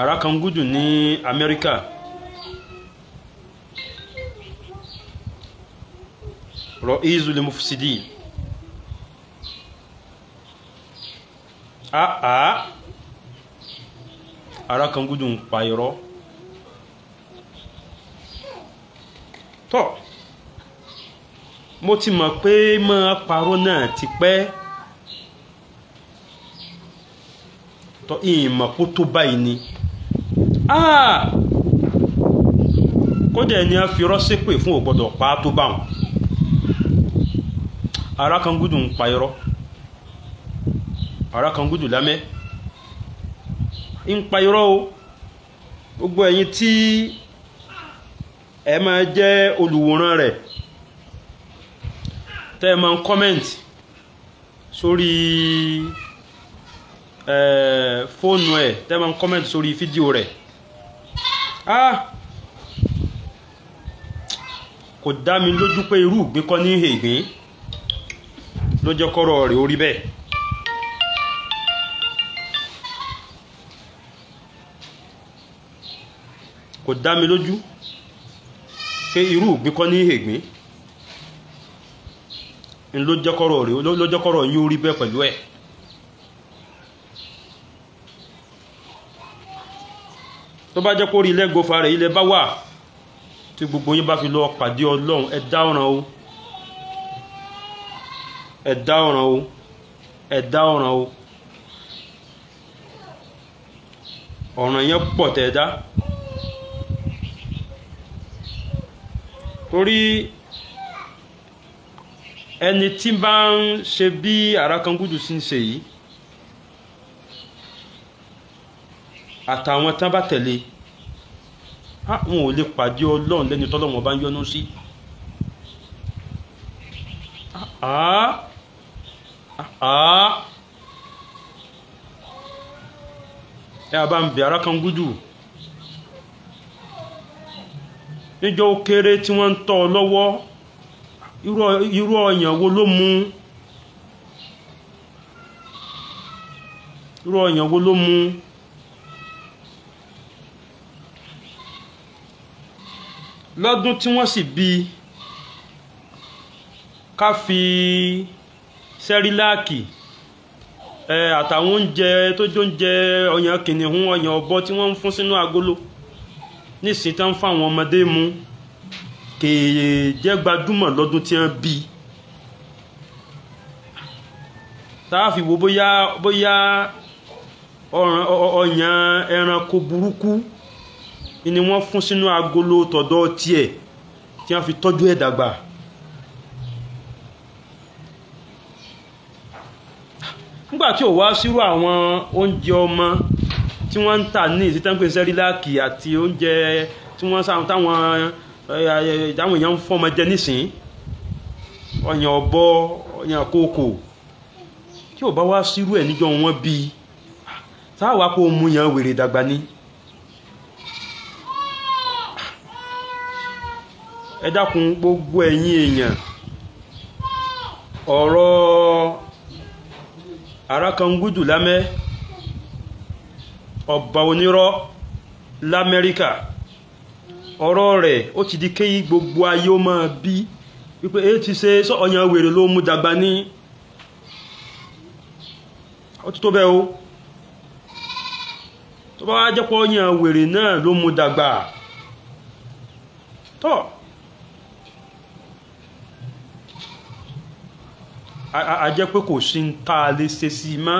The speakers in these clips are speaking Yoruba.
Àràkangúdù ní Amẹ́ríkà. Ra'izul mufsidin. Àá Àràkangúdù ń pa irọ́. Tọ́, mo ti mọ̀ pé máa parọ́ náà ti pẹ́. Tọ́, ìmọ̀ kó tó báyìí ni. Kódà ẹni a fi irọ́ ṣépè fún ò gbọ́dọ̀ pa á tó bá wọn. Àràkangúdù ń pa irọ́. Àràkangúdù lámẹ́ ń pa irọ́ o. Gbogbo ẹ̀yin tí ẹ máa jẹ́ olùwòran rẹ̀, tẹ́ ẹ máa ń comment sórí fóònù ẹ̀, tẹ́ ẹ máa ń comment sórí fídíò rẹ̀, kò dá mi lójú pé irú ìgbín kọ́ ní ìgbín ló jẹ́ kọ́rọ̀ rẹ̀ ó rí bẹ́ẹ̀. Kò dá mi lójú pé irú ìgbín kọ́ ní ìgbín ló jẹ́ kọ́rọ̀ rẹ̀, ló jẹ́ kọ́rọ̀ yín ó rí bẹ́ẹ̀ pẹ̀lú ẹ̀. Tó bá jẹ́ kó rí ilé gofa rẹ̀ ilẹ̀ bá wà tí gbogbo yín bá fi lọ pàdé Ọlọ́run, ẹ dá ọ̀ràn o, ẹ dá ọ̀ràn o, ẹ dá ọ̀ràn o. Ọ̀ràn yẹn pọ̀ tẹ̀ dá. Torí ẹni tí bá ń ṣe bí Àràkangúdù sí ń ṣe yìí, àtàwọn tán bá tẹ̀lé, wọn ò lè pàdé Ọlọ́run lẹ́ni tọ́lọ́run bá ń yọ́nú sí. Ẹ bá ń bẹ Àràkangúdù níjọ́ ó kéré tí wọ́n ń tọ́ ọ lọ́wọ́, irú ọyàn wo ló mú? Irú ọyàn wo ló mú? Lọ́dún tí wọ́n sì bí, ká fi sẹ́ríláàkì àtàwọn oúnjẹ tó jẹ́ oúnjẹ ọyàn kìnìún, ọyàn ọ̀bọ tí wọ́n ń fún sínú agolo nísìnyí tán fún àwọn ọmọdé mu, kèé jẹ́ gbajúmọ̀ lọ́dún tí wọ́n bí. Tá a fi wo bóyá ọyàn ẹranko burúkú ni wọ́n fún sínú agolo tọ̀dọ̀ tiẹ̀ tí wọ́n fi tọ́jú ẹ̀ dàgbà. Nígbà tí ò wá sírú àwọn oúnjẹ ọmọ tí wọ́n ń tà ní ìsítánpé sẹ́ríláàkì àti oúnjẹ tí wọ́n sáwọn táwọn èèyàn ń fọ́mọ jẹ nísìn, ọyàn ọ̀bọ, ọyàn kòkò, tí ò bá wá sírú ẹ̀ níjọ́ wọn bí, sáwà kó mú yan wèrè dàgbà ni. Ẹ dákun gbogbo ẹ̀yin èèyàn, ọ̀rọ̀ Àràkangúdù lámẹ́, ọba onírọ́ l'Amẹ́ríkà, ọ̀rọ̀ rẹ̀ ó ti di kéyí gbogbo ayé ó máa bí wípé èyí ti ṣe ọyàn wèrè ló mú dàgbà ní. Ó ti tó bẹ́ẹ̀ o. Tó bá wá jẹ́ pé ọyàn wèrè náà ló mú dàgbà, tọ́ a jẹ́ pé kò sí ń tá a lè ṣe sí i mọ́.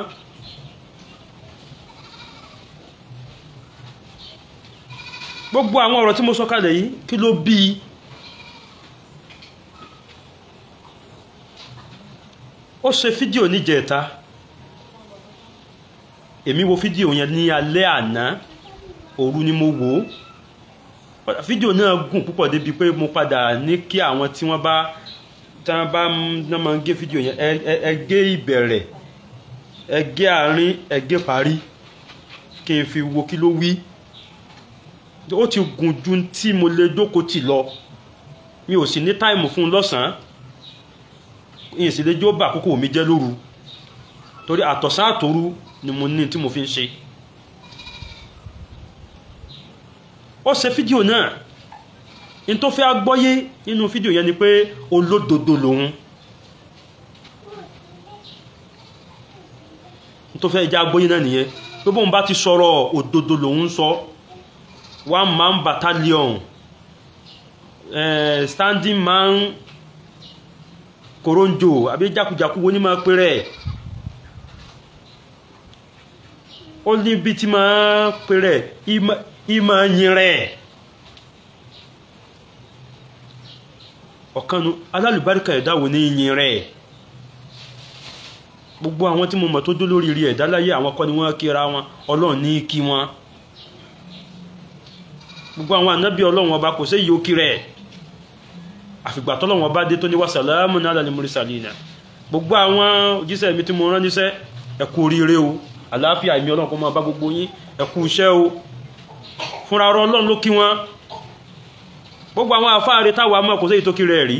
Gbogbo àwọn ọ̀rọ̀ tí mo sọ kalẹ̀ yìí, kí ló bí i? Ó ṣe fídíò níjẹta. Èmi wo fídíò yẹn ní alẹ́ àná, òru ni mo wò ó. Fídíò náà gùn púpọ̀ débi pé mo padà ní kí àwọn tí wọ́n bá náà máa ń gé fídíò yẹn, ẹ gé ìbẹ̀rẹ̀, ẹ gé àárín, ẹ gé parí, kí n fi wo kí ló wí. Ó ti gùn ju tí mo lè jókòó tì lọ. Mi ò sì ní táìmù fún un lọ́sàn-án, ìyẹn sì lè jó bà àkókò mi jẹ́ lóru, torí àtọ̀sán àtòru ni mo ní tí mo fi ń ṣe. Ó ṣe fídíò náà, ní tó fẹ́ agbọ́yé nínú fídíò yẹn ni pé olódodo lòun. Ní tó fẹ́ jẹ́ agbọ́yé náà nìyẹn, pé bóun bá ti sọ̀rọ̀ òdodo lòun sọ. One man battalion, standing man koronjo àbí jákujàku wo ni máa pè rẹ̀, ó ní bí tí máa pè rẹ̀, ìmọ̀ yin rẹ̀. Ọ̀kanu alálùbáríkà ẹ̀dá wo ní yin rẹ̀? Gbogbo àwọn tí mo mọ̀ tó dó lórí rí ẹ̀dá láyé, àwọn kọ́ ni wọ́n kíra wọn, Ọlọ́run ní kí wọn. Gbogbo àwọn ànábì Ọlọ́run ọba kò sí yìí ó kí rẹ̀, àfìgbà tọ́lọ́run ọba dé tó ní wasalamu ala al-mursalina. Gbogbo àwọn òjíṣẹ́ mi tí mo rán níṣẹ́, ẹ kú oríire o, àlàáfíà ìmí Ọlọ́run kó máa bá gbogbo yín, ẹ kú iṣẹ́ o. Fúnra ọ̀rọ̀ Ọlọ́run ló kí wọn. Gbogbo àwọn àfáàrí táwa mọ̀ kò sí èyí tó kí rẹ̀ rí,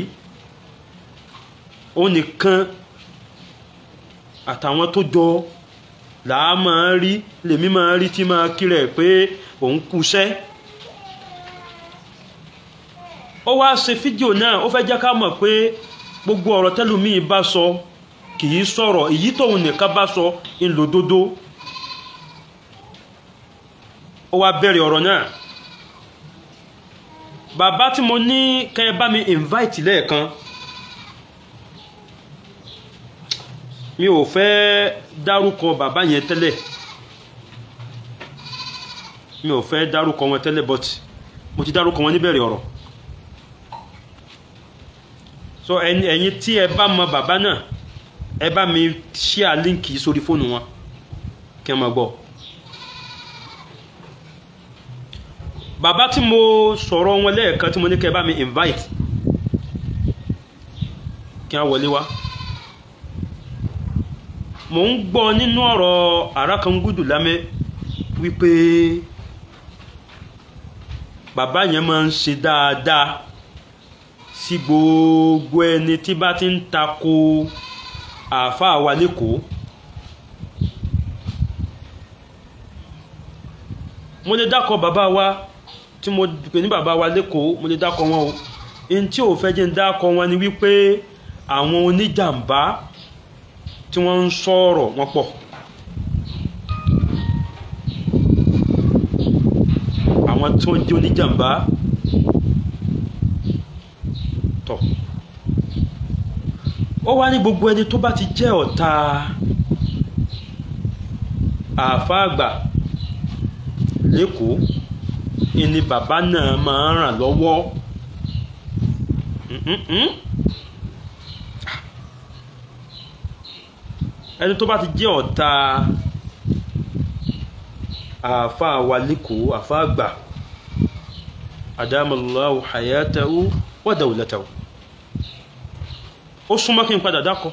òun nìkan àtàwọn tó jọ làá máa rí, lèmi máa rí tí máa kí rẹ̀ pé òun kú iṣẹ́. Ó wá ṣe fídíò náà, ó fẹ́ jẹ́ ká mọ̀ pé gbogbo ọ̀rọ̀ tẹ́lòmíì bá sọ kì í sọ̀rọ̀, èyí tóun nìkan bá sọ ńlòdodo. Ó wá bẹ̀rẹ̀ ọ̀rọ̀ náà. Bàbá tí mo ní kẹ́ ẹ bá mi invite lẹ́ẹ̀kan, mi ò fẹ́ dárúkọ bàbá yẹn tẹ́lẹ̀, mi ò fẹ́ dárúkọ wọn tẹ́lẹ̀, but mo ti dárúkọ wọn níbẹ̀rẹ̀ ọ̀rọ̀. So ẹ̀yin tí ẹ bá mọ bàbá náà, ẹ bá mi share líǹkì sórí fóònù wọn kí ẹ máa gbọ́. Bàbá tí mo sọ̀rọ̀ wọn lẹ́ẹ̀kan tí mo ní kẹ́ ẹ bá mi invite kí wọ́n wọlé wá. Mò ń gbọ́ nínú ọ̀rọ̀ Àràkangúdù Lámẹ́ wípé bàbá yẹn máa ń ṣe dáadáa sí gbogbo ẹni tí bá ti ń tako àáfàá wa lẹ́kọ̀ọ́. Mo lè dákọ̀ bàbá wa tí mo pè ní bàbá wa lẹ́kọ̀ọ́, mo lè dákọ̀ wọn o. N tí ò fẹ́ jẹ́ ń dákọ̀ wọn ni wípé àwọn oníjàmbá tí wọ́n ń sọ̀rọ̀ wọn pọ̀. Àwọn tí wọ́n jẹ́ oníjàmbá tọ̀. Ó wá ní gbogbo ẹni tó bá ti jẹ́ ọ̀tá àáfàá àgbà lẹ́kọ̀ọ́ ni bàbá náà máa ń ràn lọ́wọ́. Ẹni tó bá ti jẹ́ ọ̀tá àáfàá wa lẹ́kọ̀ọ́, àáfàá àgbà, adamallahu hayatahu wa dawlatahu. Ó súnmọ́ kí n padà dákọ̀,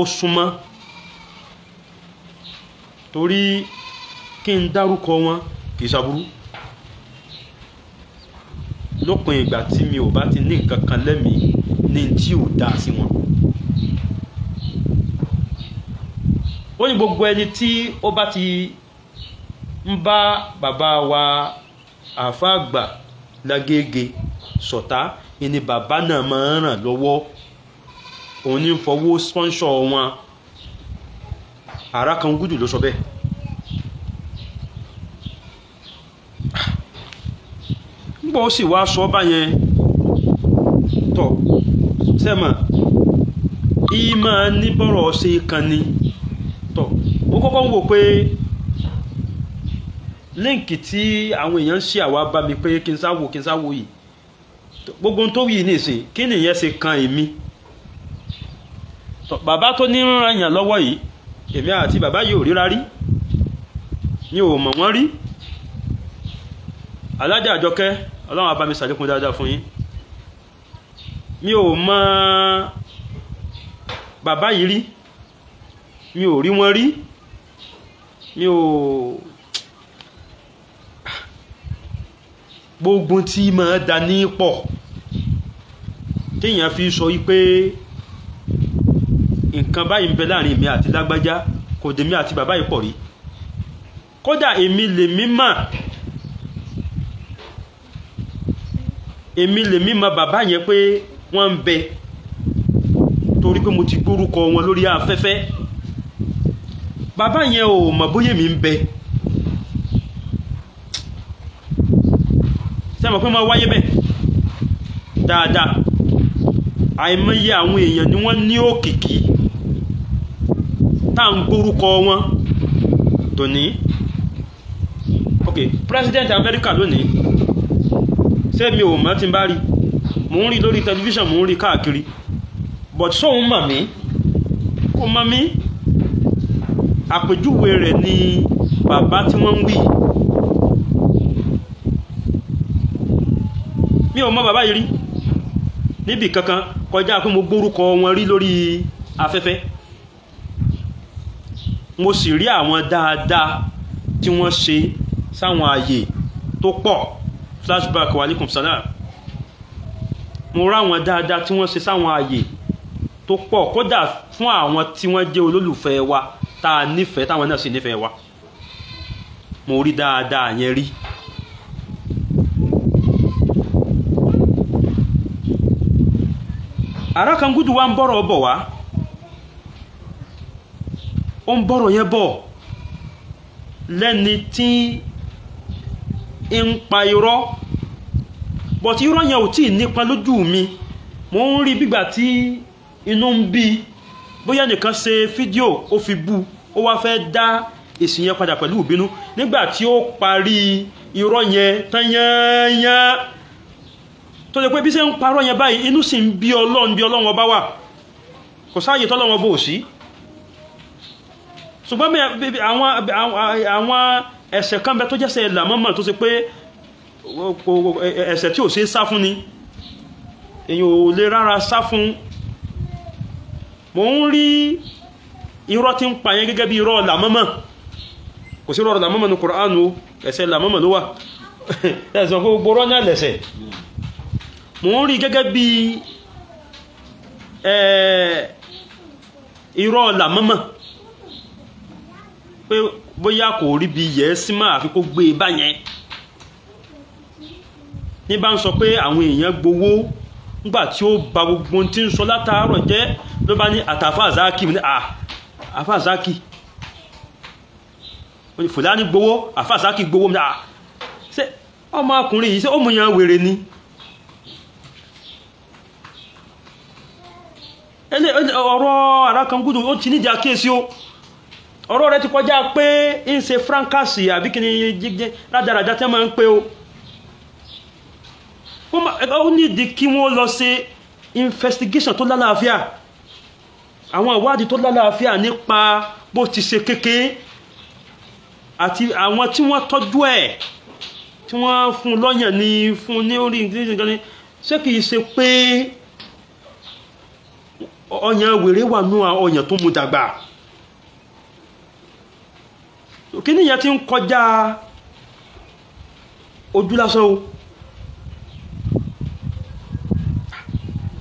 ó súnmọ́, torí kí n dárúkọ wọn kì í ṣaburú. Lópin ìgbà tí mi ò bá ti ní nǹkan kan lẹ́mìí ní tí ò dáa sí wọn. Ó ní gbogbo ẹni tí ó bá ti ń bá bàbá wa àáfàá àgbà Lágége ṣọ̀tá ni bàbá náà máa ń ràn lọ́wọ́, òun ní fọwọ́ sponsor wọn. Àràkangúdù ló sọ bẹ́ẹ̀. Nígbà ó sì wá sọ báyẹn tọ̀ sẹ́mà ìmọ̀ níbọ̀rọ̀ ṣe kan ni tọ̀. Mo kọ́kọ́ ń wò pé líǹkì tí àwọn èèyàn ń ṣe àwa bá mi pé kí n sá wò kí n sá wò yìí, gbogbo ohun tó wí nìsín kí nìyẹn ṣe kan èmi. Bàbá tó ní ràn yàn lọ́wọ́ yìí, èmi àti bàbá yìí ò ríra rí, mi ò mọ̀ wọ́n rí. Alájà Àjọkẹ́, Ọlọ́run á bá mi ṣàlékún dáadáa fún yín. Mi ò mọ̀ bàbá yìí rí, mi ò rí wọn rí, mi ò gbogbo tí máa da ní pọ̀ téèyàn fi sọ wípé nǹkan báyìí ń bẹ láàrin èmi àti lágbájá, kò dèmi àti bàbá yìí pọ̀ rí. Kódà èmi lèmi mà Èmi lèmi mọ bàbá yẹn pé wọ́n ń bẹ, torí pé mo ti gbórúkọ wọn lórí afẹ́fẹ́. Bàbá yẹn ò mọ̀ bóyá mi ń bẹ. Ṣé mọ̀ pé máa wáyé bẹ́ẹ̀ dáadáa? Àìmọye àwọn èèyàn ni wọ́n ní òkìkí tá à ń gbórúkọ wọn tòní. Ok, President America lónìí, ṣé mi ò mọ̀ tí n bá rí? Mò ń rí lórí tẹlifíṣàn, mò ń rí káàkiri, but sóun mọ̀ mí? Kò mọ̀ mí. Àpèjúwe rẹ̀ ni bàbá tí wọ́n ń wí. Mi ò mọ̀ bàbá yìí rí níbì kankan kọjá pé mo gbórúkọ wọn rí lórí afẹ́fẹ́. Mo sì rí àwọn dáadáa tí wọ́n ṣe sáwọn ààyè tó pọ̀. Flashback wa alaikum salam. Mo rí àwọn dáadáa tí wọ́n ṣe sáwọn ààyè tó pọ̀, kódà fún àwọn tí wọ́n jẹ́ olólùfẹ́ wa tá a nífẹ̀ẹ́, táwọn náà sì nífẹ̀ẹ́ wa. Mo rí dáadáa yẹn rí. Àràkàngúdù wa ń bọ̀rọ̀ bọ̀ wá, ó ń bọ̀rọ̀ yẹn bọ̀ lẹ́ni tí ń pa irọ́, but irọ́ yẹn ò tí ì nípa lójú mi. Mo ń rí bígbà tí inú ń bí, bóyá nìkan ṣe fídíò ó fi bú, ó wá fẹ́ dá èsì yẹn padà pẹ̀lú ìbínú. Nígbà tí ó parí irọ́ yẹn tán yányán, tó lè pé bí ṣe ń parọ́ yẹn báyìí, inú sì ń bí Ọlọ́run, bí Ọlọ́run ọba wà, kò sáàyè tọ́lọ́run ọba ò sí. Ṣùgbọ́n àwọn ẹ̀ṣẹ̀ kan bẹ tó jẹ́ṣẹ̀ làmọ́mọ́, tó ṣe pé ẹ̀ṣẹ̀ tí ò ṣe é sá fún ni, èyàn ò lè rárá sá fún. Mo ń rí irọ́ tí ń pa yẹn gẹ́gẹ́ bí irọ́ làmọ́mọ́. Kò sí irọ́ làmọ́mọ́ ní Kùránù, ẹ̀ṣẹ̀ làmọ́mọ́ ló wà. Ẹ̀sùn gbogbo rọ́ náà lẹ̀ṣẹ̀. Mo ń rí gẹ́gẹ́ bí irọ́ làmọ́mọ́, pé bóyá kò rí bí yẹ́ sí máa àfi kó gbé e báyẹn. Ní bá ń sọ pé àwọn èèyàn gbowó, nígbà tí ó ba gbogbo tí ń sọ látàárọ̀ jẹ́, ló bá ní àtàfà Zaki ní àfà Zaki Fúlàní gbowó, àfà Zaki gbowó. Ṣé ọmọkùnrin yìí, ṣé ó mú yan wèrè ni? Ọ̀rọ̀ Àràkàngúdù ó ti nídìí àkíyèsí o. Ọ̀rọ̀ rẹ̀ ti kọjá pé ń ṣe frankasi àbí kí ni rádaràdá tẹ́ máa ń pé o. Ó nídìí kí wọ́n lọ ṣe investigation tó lálàáfíà, àwọn ìwádìí tó lálàáfíà nípa bó ti ṣe kékeré àti àwọn tí wọ́n tọ́jú ẹ̀, tí wọ́n fún lọ́yàn ní fún ní orí nǹkan ní. Ṣé kìí ṣe pé ọyàn wèrè wà nú ọyàn tó mú dàgbà? Kí nìyẹn ti ń kọjá ojú lásán o.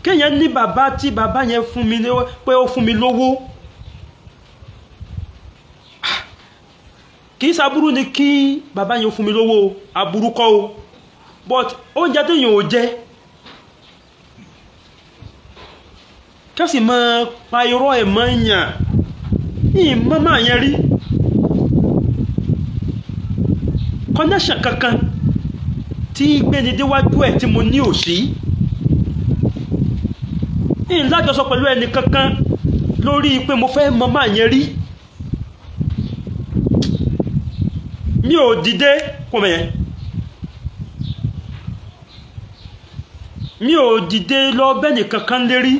Kéèyàn ní bàbá tí bàbá yẹn fún mi pé ó fún mi lówó, kìí ṣaburú ni kí bàbá yẹn fún mi lówó, aburú kọ́ o, but oúnjẹ téèyàn ò jẹ, kẹ́sì máa pa irọ́ ẹ̀ mọ́ yàn, ìmọ̀ máa yẹn rí connection kankan tí gbéni déwájú ẹ̀ tí mo ní òsì. Ìlájọsọ pẹ̀lú ẹni kankan lórí pé mo fẹ́ mọ máa yẹn rí. Mi ò dìde kò mẹ́yẹn, mi ò dìde lọ bẹ́ẹ̀ni kankan lérí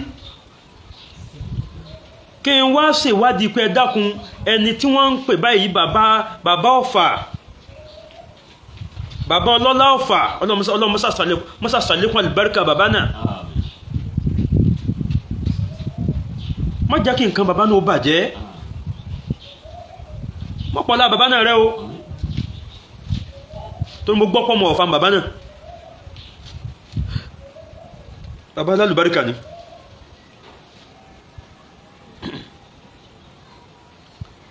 kí n wá ṣèwádìí pé ẹ dákun, ẹni tí wọ́n ń pè báyìí bàbá Ọ̀fà, bàbá ọlọ́lá Ọ̀fà, Ọlọ́run mọ́sá ṣàlékún àlùbáríkà bàbá náà. Má jẹ́ kí nǹkan bàbá náà ó bàjẹ́, mọ́pọ̀lá bàbá náà rẹ o, tó ní mo gbọ́ pọ́mọ Ọ̀fà bàbá náà, bàbá lálùbáríkà ni.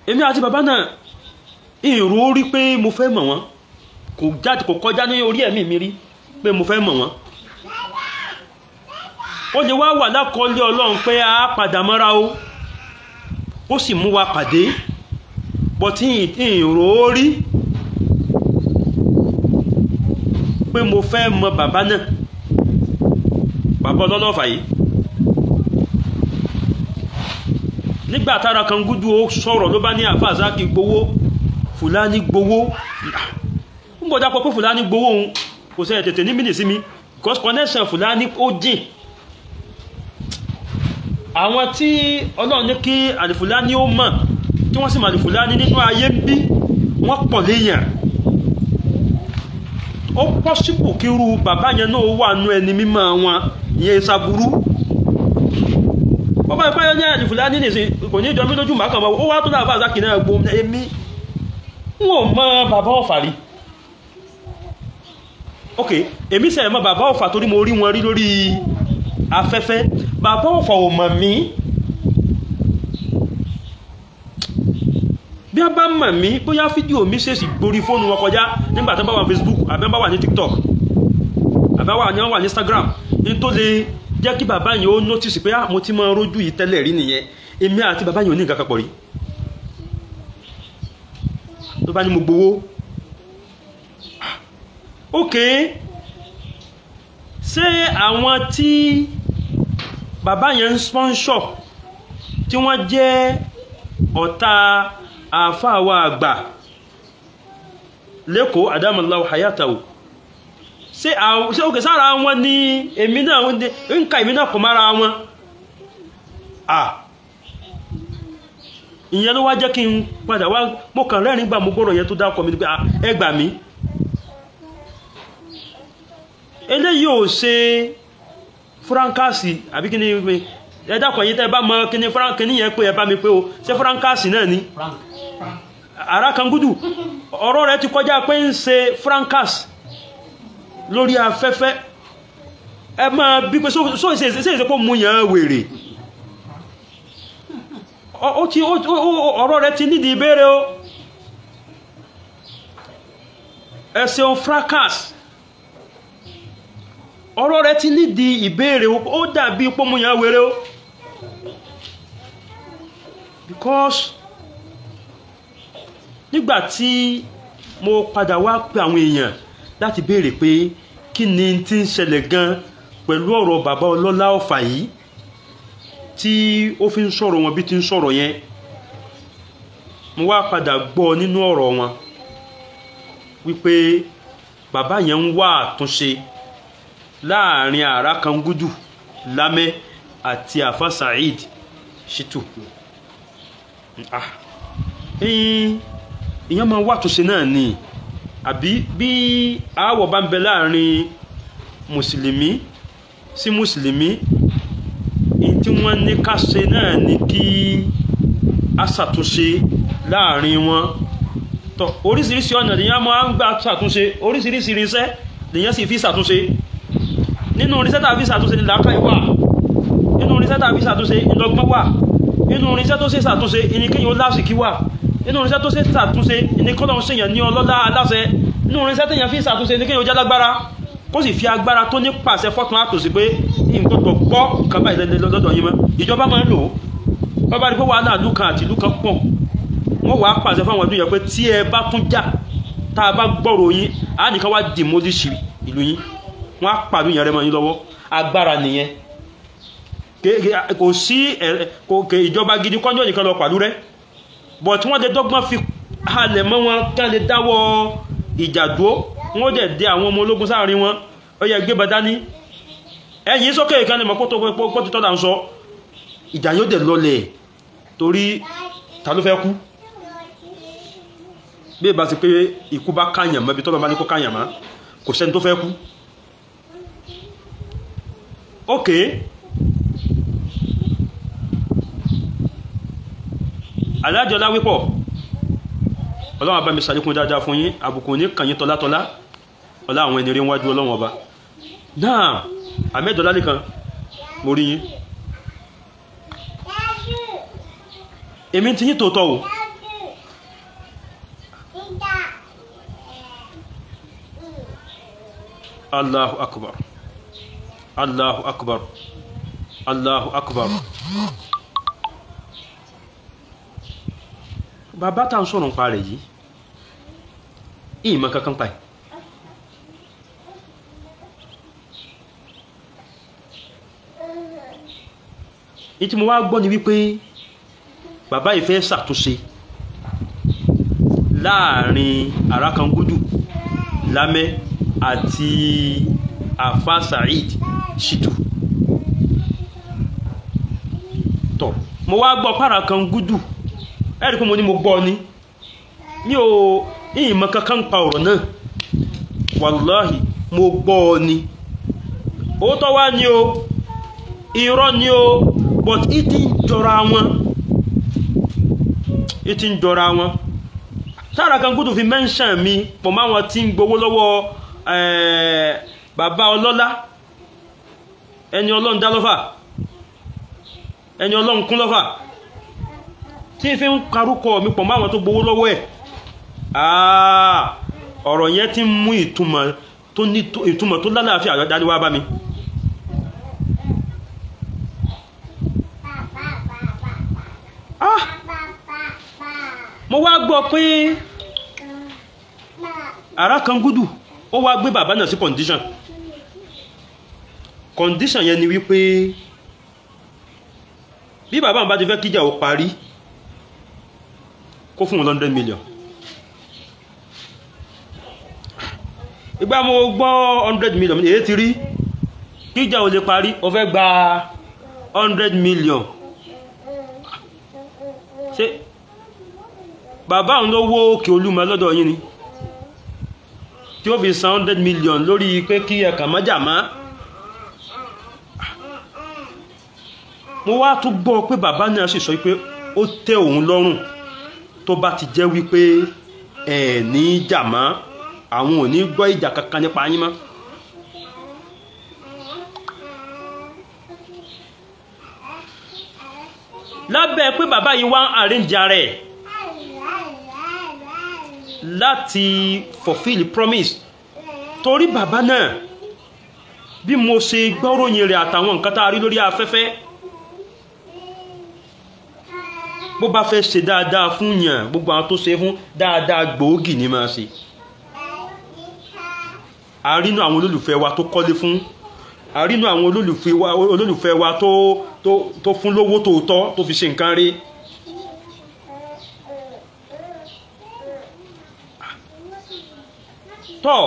Èmi àti bàbá náà èrò orí pé mo fẹ́ mọ̀ wọ́n, kò jáde, kò kọjá ní orí ẹ̀mí mi rí pé mo fẹ́ mọ̀ wọ́n. Ó lè wá wà lákọọ́lẹ̀ Ọlọ́run pé a padà mọ́ra o, ó sì mú wa pàdé, bọ́tí ìrò rí pé mo fẹ́ mọ bàbá náà, bàbá ọlọ́lọ́fà yìí. Nígbà tára kan gúdú ó sọ̀rọ̀ ló bá ní àfáà Zaki gbowó, Fúlàní gbowó. Ń bọ̀ dápọ̀ pé Fúlàní gbowó òun kò sẹ́ tètè ní mìnì sí mi, because connection Fúlàní ó jìn. Àwọn tí Ọlọ́run ní kí àlìfúlàní ó mọ̀, tí wọ́n sì mọ̀ àlìfúlàní nínú ayé ń bí, wọ́n pọ̀ léèyàn. Ó pọ́sibù kí irú bàbá yẹn náà wà nú ẹni mímọ́ wọn, ìyẹn ìsàbúrú. Bọ́bá ipá yẹn ní àlìfúlàní nìsín kò ní jọ mí lójú màá kàn mọ́. Ó wá tó láàfáà Zaki náà gbó èmi n ò mọ bàbá Ọ̀fà rí. Ok, èmi sẹ̀ mọ bàbá Ọ̀fà torí mo rí wọn rí lórí afẹ́fẹ́. Bàbá Ọ̀fà ò mọ̀ mí. Bí a bá mọ̀ mí, bóyá fídíò mi ṣèṣì gborí fóònù wọn kọjá nígbà tó bá wà ní Facebook, àbí bá wà ní TikTok, àbí wà ní Instagram, ní tó lè jẹ́ kí bàbá yẹn ó notice pé mo ti máa rójú yìí tẹ́lẹ̀ rí nìyẹn. Èmi àti bàbá yẹn ò ní nǹkan kan pọ̀ rí. Tó bá ní mo gbowó. Ok, ṣé àwọn tí bàbá yẹn ń sponsor tí wọ́n jẹ́ ọ̀tá àáfàá wa àgbà lẹ́kọ̀ọ́ adamallahu hayatahu, ṣé òkè sára wọn ní èmi náà ń ka èmi náà kò mára wọn? Ìyẹn ló wá jẹ́ kí n padà wá. Mo kàn rẹ́rìn gbà mo gbọ́rọ̀ yẹn tó dákọ̀ mi pé ẹ gbà mí. Eléyìí ò ṣe fúránkásì àbí kí ni ẹ dákọ̀ yín tẹ́ bá mọ kí ni fúránkì yẹn pé ẹ bá mi pé o ṣe fúránkásì náà ni. Ara kan gúdù ọ̀rọ̀ rẹ̀ ti kọjá pé ń ṣe fúránkásì lórí afẹ́fẹ́. Ẹ máa bí pé só ṣe ṣe kó mú yàn wèrè. Ọ̀rọ̀ rẹ̀ ti nídìí ìbéèrè o. Ẹ ṣeun fracas. Ọ̀rọ̀ rẹ̀ ti nídìí ìbéèrè o. Ó dàbí pọ́múyàn wèrè o. Because nígbà tí mo padà wá pé àwọn èèyàn láti béèrè pé kí ni tí ń ṣẹlẹ̀ gan pẹ̀lú ọ̀rọ̀ bàbá ọlọ́lá Ọ̀fà yìí tí ó fi ń sọ̀rọ̀ wọn bí ti ń sọ̀rọ̀ yẹn, mo wá padà gbọ́ nínú ọ̀rọ̀ wọn wípé bàbá yẹn ń wá àtúnṣe láàrin Àràkangúdù Lámẹ́ àti Àfà Saheed Shittu. Ìyẹn máa wá àtúnṣe náà ni, àbí bí aáwọ̀ bá ń bẹ láàrin mùsùlùmí sí mùsùlùmí, tí wọ́n ní ká ṣe náà ni kí a ṣàtúnṣe láàrin wọn. Tọ́ oríṣiríṣi ọ̀nà lèyàn máa ń gbà ṣàtúnṣe, oríṣiríṣi irinṣẹ́ lèyàn sì fi ṣàtúnṣe. Nínú irinṣẹ́ tá a fi ṣàtúnṣe ni làákàyè wà, nínú irinṣẹ́ tá a fi ṣàtúnṣe ìlọgbọ́n wà, nínú irinṣẹ́ tó ṣe ṣàtúnṣe ìní kéèyàn ó lásìkí wà, nínú irinṣẹ́ tó ṣe ṣàtúnṣe ìní kọ́lọ́hún ṣèyàn ní ọlọ́lá aláṣẹ, nínú irinṣẹ́ téèyàn fi ṣàtúnṣe ní kéèyàn ó jálágbára kó sì fi agbára tó ní pàṣẹ fọ́tún àtòsí pé nǹkan tó gbọ́ nǹkan báyìí lọ́dọ̀ yín mọ́. Ìjọba máa ń lò ó. Wọ́n bá rí pé wàhálà ìlú kan àti ìlú kan pọ̀, wọ́n wàá pàṣẹ fáwọn ọdún yẹn pé tí ẹ bá tún jà tá a bá gbọ́rọ̀ yín á nìkan wá demolish ìlú yín, wọ́n á pàdún yẹn rẹ mọ́ yín lọ́wọ́. Agbára nìyẹn. Kò sí ìjọba gidi kọ́njọ́ nìkan lọ pàlú rẹ, but wọ́n lè dọ́gbọ́n fi halẹ̀ mọ́ wọn kí wọ́n lè dáwọ́ ìjà dúró. Wọ́n dẹ̀ dé àwọn ọmọ ológun sáàrin wọn, ó yẹ gbé bàdá ní ẹ̀yìn sókè ìkànnì mọ̀ kó tó tọ́lá ń sọ. Ìjà yóò dẹ̀ lọlẹ̀ torí ta ló fẹ́ kú? Bí ìbá ti pé ikú bá káyàn mọ́ ibi tọ́lọ́ bá ní kó káyàn mọ́, kò sẹ́ni tó fẹ́ kú. Ok, alájọlá wípọ̀ Ọlọ́run bá mi ṣàlékún dáadáa fún yín, àbùkù ní kàn yín tọ́látọ́lá, ọlá àwọn ẹni rí wájú Ọlọ́run ọba. Náà àmẹ́dọ̀lá nìkan mo rí yín, èmi ti yín tòótọ́ o. Allahu akbar, Allahu akbar. Allahu Akbar. Bàbá tá à ń sọ̀rọ̀ nípa rẹ̀ yìí, ìmọ̀ kankan pa ẹ̀. Ní tí mo wá gbọ́ ni wípé bàbá yìí fẹ́ ṣàtúnṣe láàrin Àràkangúdù Lámẹ́ àti Àfà Saheed Shittu. Tọ̀, mo wá gbọ́ p'Àràkangúdù, ẹ̀rí pé mo ní mo gbọ́ ni, mi ò ìmọ̀ kankan pa ọ̀rọ̀ náà, wàláhì mo gbọ́ ni, òótọ́ wá ni o, irọ́ ni o, but ìtì ń jọra wọn, ìtì ń jọra wọn. Àràkangúdù fi mẹ́ńṣàn mi pọ̀ máwọn tí ń gbowó lọ́wọ́ bàbá ọlọ́lá, ẹni ọlọ́run dá lọ́fà, ẹni ọlọ́run kún lọ́fà, tí fi ń karúkọ mi pọ̀ máwọn tó gbowó lọ́wọ́ ẹ̀. Ọ̀rọ̀ yẹn ti ń mú ìtumọ̀ tó ní ìtumọ̀ tó lálàáfíà dání wá bá mi. Mo wá gbọ́ pé Àràkangúdù ó wá gbé bàbá náà sí condition. Condition yẹn ni wípé bí bàbá bá ti fẹ́ kíjà ó parí, kó fún 100 million. Ìgbà mo gbọ́ 100 million, èyí ti rí kíjà ó lè parí, ó fẹ́ gba 100 million. Ṣé bàbá òun ló wó òkè Olúmọ lọ́dọ̀ yín ni tí ó fi san 100 million lórí pé kí ẹ̀kà mọ́jà má? Mo wá tún gbọ́ pé bàbá náà sì sọ pé ó tẹ́ òun lọ́rùn tó bá ti jẹ́ wípé ẹ̀ ní jà mọ́, àwọn ò ní gbọ́ ìjà kankan nípa yín mọ́. Lábẹ́ pé bàbá yìí wá ń arrange ara ẹ̀ láti fulfill promise, torí bàbá náà bí mo ṣe gbọ́ròyìn rẹ̀ àtàwọn nǹkan tá a rí lórí afẹ́fẹ́, bó bá fẹ́ ṣe dáadáa fún yàn, gbogbo àwọn tó ṣe fún dáadáa gbòógì ní máa ṣe. A rínú àwọn olólùfẹ́ wa tó kọ́lé fún, a rínú àwọn olólùfẹ́ wa tó fún lówó tòótọ́ tó fi ṣe nǹkan rí. Tọ́,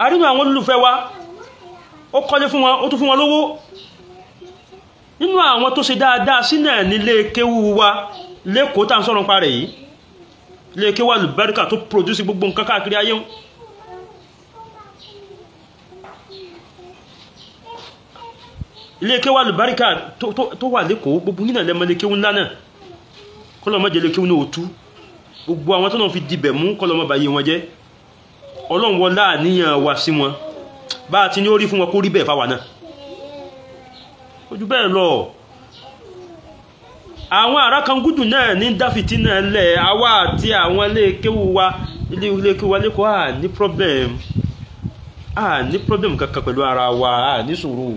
a rínú àwọn olólùfẹ́ wa ó kọ́lé fún wọn, ó tún fún wọn lówó. Nínú àwọn tó ṣe dáadáa sí náà nílé kéwú wa lẹ́kọ̀ọ́ tá à ń sọ̀rọ̀ nípa rẹ̀ yìí, ilé kéwú àlùbáríkà tó produce gbogbo nǹkan káàkiri ayé. Ilé kéwú àlùbáríkà tó wà lẹ́kọ̀ọ́, gbogbo yín náà lẹ́mọ ilé kéwú ńlá náà, kọ́lọ́mọ jẹ́ ilé kéwú náà ó tú, gbogbo àwọn tó náà fi dibẹ̀ mú kọ́lọ́mọ báyé wọn jẹ́. Ọlọ́run wọlá àníyàn wa sí wọn, bá a ti ní ó rí fún wọn kó rí bẹ́ẹ̀ fáwa náà, ojú bẹ́ẹ̀ lọ. Àwọn Àràkangúdù náà ní dáfìtì náà lẹ̀, àwa àti àwọn ilé kéwú wa, ilé kéwú wa lẹ́kọ̀ọ́, à ní problem, à ní problem kankan pẹ̀lú ara wa, à ní sùúrù.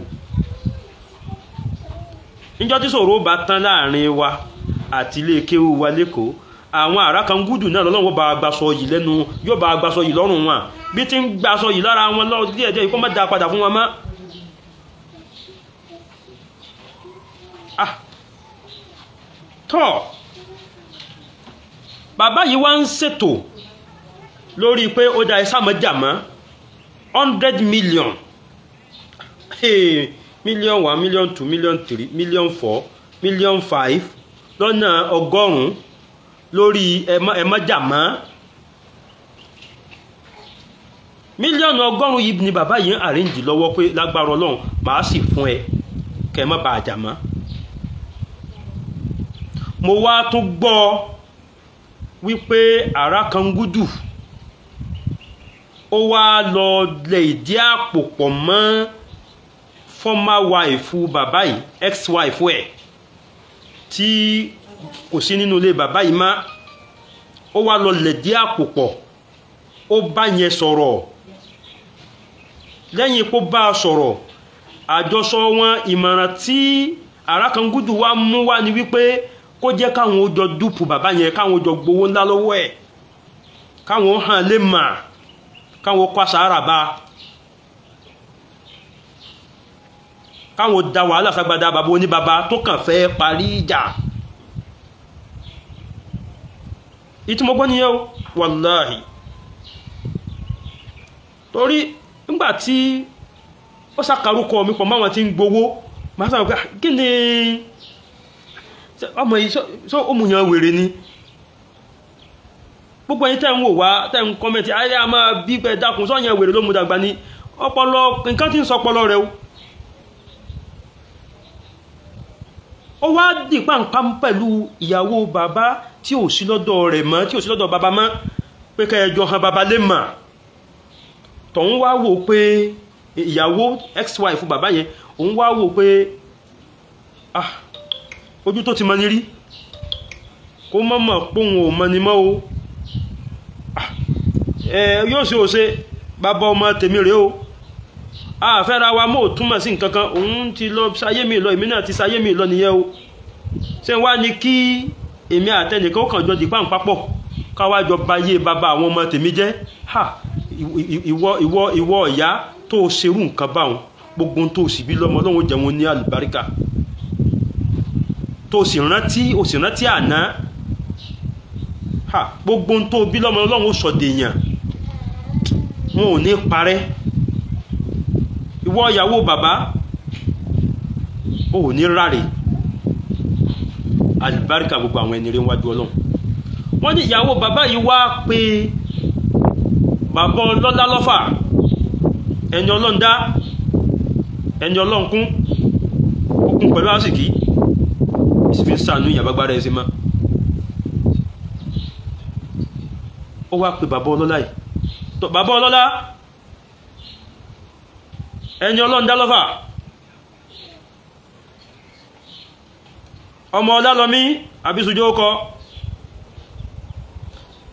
Níjọ́ tí sòro bá tán láàrin wa àti ilé kéwú wa lẹ́kọ̀ọ́, àwọn Àràkangúdù náà lọ́lọ́wọ́ bá gbaṣọ yìí lẹ́nu, yóò bá gbaṣọ yìí lọ́rùn wọn, bí ti ń gbaṣọ yìí lára wọn lọ díẹ̀díẹ̀ kó má da padà fún wọn mọ́. Tọ́, bàbá yìí wá ń ṣètò lórí pé ó da ẹsàmọ́jà mọ́ 100 million, million 1, million 2, million 3, million 4, million 5 lọ́nà 100 lórí ẹmọ́jà mọ́. Mílíọ̀nù 100 yìí ni bàbá yìí ń àríǹjì lọ́wọ́ pé lágbára Ọlọ́run màá sì fún ẹ kẹ́ ẹ má bàa jà mọ́. Mo wá tún gbọ́ wípé Àràkangúdù ó wá lọ lẹ ìdí àpò pọ̀ mọ́ former wife bàbá yìí, ex-wife ẹ̀ tí kò sí nínú ilé bàbá yìí má, ó wá lọ lẹ ìdí àpò pọ̀, ó bá yẹn sọ̀rọ̀. Lẹ́yìn kó bá a sọ̀rọ̀, Àjọsọ wọn, ìmọ̀ràn tí Àràkangúdù wá mú wá ni wípé kó jẹ́ káwọn ó jọ dúpù bàbá yẹn, káwọn ó jọ gbowó ńlá lọ́wọ́ ẹ̀, káwọn ó hàn lè mà, káwọn ó kó àṣàrà bá, káwọn da wàhálà sagbada bàbá oníbàbá tó kàn fẹ́ parí ìjà. Ìtumọ̀ gbọ́ nìyẹn o, wàláhì. Torí nígbà tí ó ṣàkàrúkọ mi pọ̀ máwọn tí ń gbowó, màá sọ pé kí ni ọmọ yìí sọ òmùyàn wèrè ni. Gbogbo ẹ̀yin tẹ́ ń wò wá, tẹ́ ń kọ́mẹ́ntì, ayé a máa bí pé dákun sọ́yàn wèrè ló mú dàgbà ni. Ọpọlọ nǹkan tí ń sọ ọpọlọ rẹ o. Ó wá dì pàǹpá pẹ̀lú ìyàwó bàbá tí ò sí lọ́dọ̀ rẹ̀ mọ́, tí ò sí lọ́dọ̀ bàbá mọ́, pé kẹjọ han bàbá lè mà. Tọ̀hún wá wò pé ìyàwó ex-wife bàbá yẹn, òun wá wò pé ah, ojú tó ti mọ ní rí, kó mọ̀ mọ̀ póun ò mọ ni mọ́ o. Yóò ṣe òṣe bàbá ọmọ tèmi rèé o, àfẹ́ra wa mọ́ ò túmọ̀ sí nǹkan kan, òun ti lọ sáyé mi lọ, èmi náà ti sáyé mi lọ nìyẹn o. Ṣé wá ní kí èmi àtẹnìkan ó kàn jọ dìpá papọ̀ káwá jọ bayé bàbá àwọn ọmọ tèmi jẹ́? Ha, ìwọ ìwọ ìwọ ìyá tó o ṣerú nǹkan báwọn, gbogbo ohun tó o sì bí lọ́mọ Ọlọ́run ó jẹ́ wọn ní àlùbáríkà, tó o sì rántí, o sì rántí àná. Ha, gbogbo ohun tó o bí lọ́mọ Ọlọ́run ó sọ dèèyàn, wọn ò ní parẹ́. Ìwọ ìyàwó bàbá ò ní ráre. Àlùbáríkà gbogbo àwọn ẹni rí wájú Ọlọ́run. Wọ́n ní ìyàwó bàbá yìí wá pé bàbá ọlọ́lá lọ́fà, ẹni Ọlọ́run dá, ẹni Ọlọ́run kún, ó kún pẹ̀lú àsìkí, ìsìnkú sànú ìyàbágbára ẹ̀ sí mọ́. Ó wá pé bàbá ọlọ́lá yìí, bàbá ọlọ́lá, ẹni Ọlọ́run dá lọ́fà, ọmọ Ọlálọ́mí àbísùjó kọ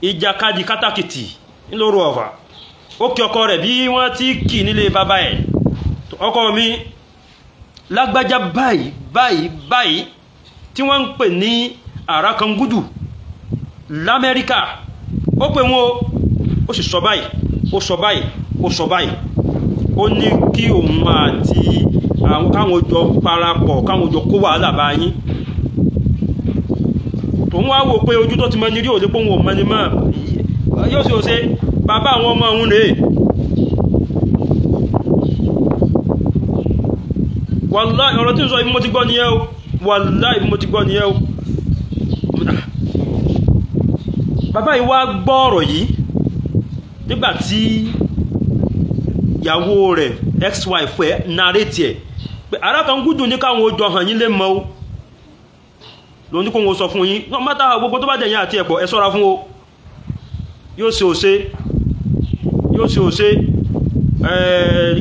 ìjàkadì kátàkìtì ńlọrọ Ọ̀fà. Ó kí ọkọ rẹ̀ bí wọ́n ti kì nílé bàbá ẹ̀. Ọkọ mi lágbájá báyìí báyìí báyìí tí wọ́n ń pè ní Àràkangúdù l'Amẹ́ríkà, ó pè wọ́n, ó sì sọ báyìí, ó sọ báyìí, ó sọ báyìí. Ó ní kí òun àti àwọn káwọn jọ parapọ̀, káwọn jọ kó wàhálà bá yín. Tòun wá wò pé ojú tó ti mọ ní rí òde pé òun ò mọ ni mọ́, yóò ṣe òṣe bàbá àwọn ọmọ òun rèé. Wàláhì, ọ̀rọ̀ tí ń sọ ibi mo ti gbọ́ nìyẹn o, wàláhì ibi mo ti gbọ́ nìyẹn o. Bàbá yìí wá gbọ́ ọ̀rọ̀ yìí nígbà tí ìyàwó rẹ̀ ex-wife ẹ̀ narrate ẹ̀ pé Àràkangúdù ní káwọn ojú ọ̀hàn yín lè mọ o, lòun ní kó wọn sọ fún yín, mọ́tà gbogbo tó bá dẹ̀yìn àti ẹ̀pọ̀ ẹ ṣọ́ra fún o, yóò ṣe òṣe, yóò ṣe òṣe,